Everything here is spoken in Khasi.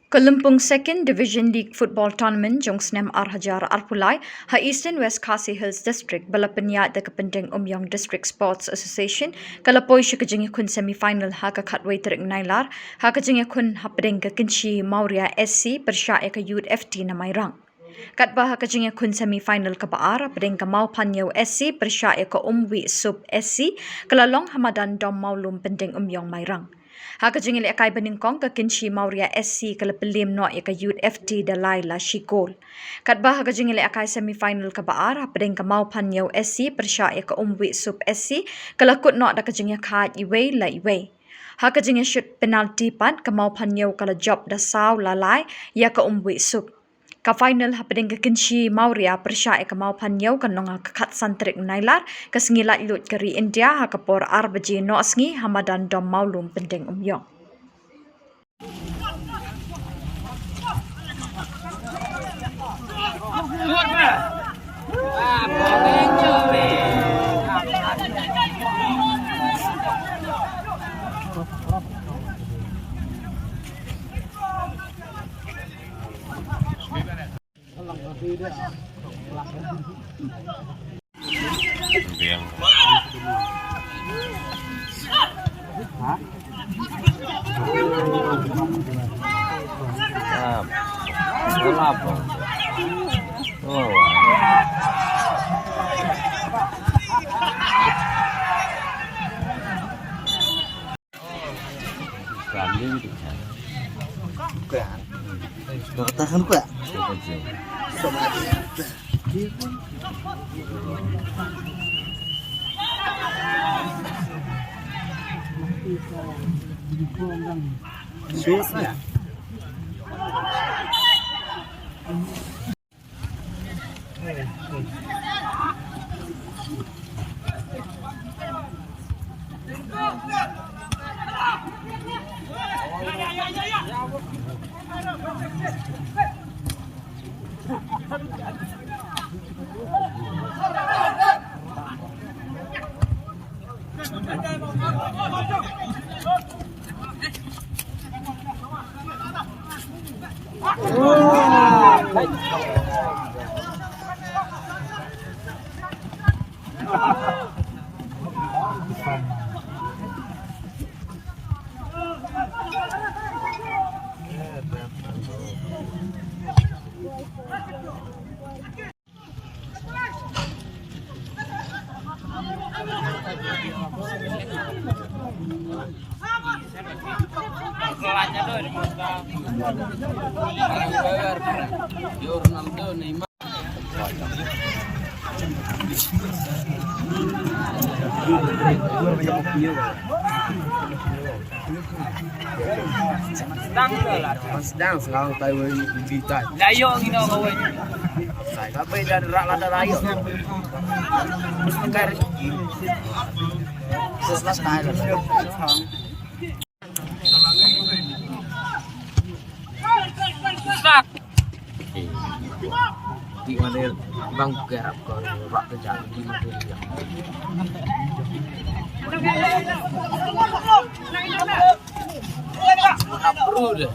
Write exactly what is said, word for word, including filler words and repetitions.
Ka Lympung Second Division League Football Tournament jong snem ar hajar arphew lai ha Eastern West Khasi Hills District ba la pynïaid da ka Pyndengumiong District Sports Association ka la poi sha ka jingïakhun semi-final ha ka khatwei tarik Nailar, ha ka jingïakhun hapdeng ka Kynshi Mawria S C pyrshah ïa ka Youth F T na Mairang. Katba ha ka jingïakhun semi-final kaba ar, hapdeng ka Mawphanñiew S C pyrshah ïa ka Umwih Sup S C, ka la long ha madan Dom Mawlum Pyndengumiong Mairang. Ha ka jingïalehkai banyngkong, ka Kynshi Mawria S C ka la pynliem noh ïa ka Youth F T da lai la shi gol. Katba ha ka jingïalehkai semi-final kaba ar, hapdeng ka Mawphanñiew S C pyrshah ïa ka Umwih Sup S C, ka la kut noh da ka jingïakhaid iwei la iwei. Ha ka jingïashut penalty pat, ka Mawphanñiew ka la jop da saw la lai ïa ka Umwih Sup. Ka final hapdeng ka Kynshi Mawria pyrshah ïa ka Mawphanñiew kan long ha ka khatsan tarik Nailar, ka sngi laitluid ka ri India, ha ka por ar baje noh sngi ha madan Dom Mawlum Pyndengumiong. Tahan kuat. Sus ya. Sedang tu lah. Sedang sekarang tai wei di tai. Layo ngino kawei. Sai ka bai dan rak lada layo. Mesti kai rezeki. Sesuai style. Sak. Di mana bang garap ko bak kerja di mana dia. Bro deh.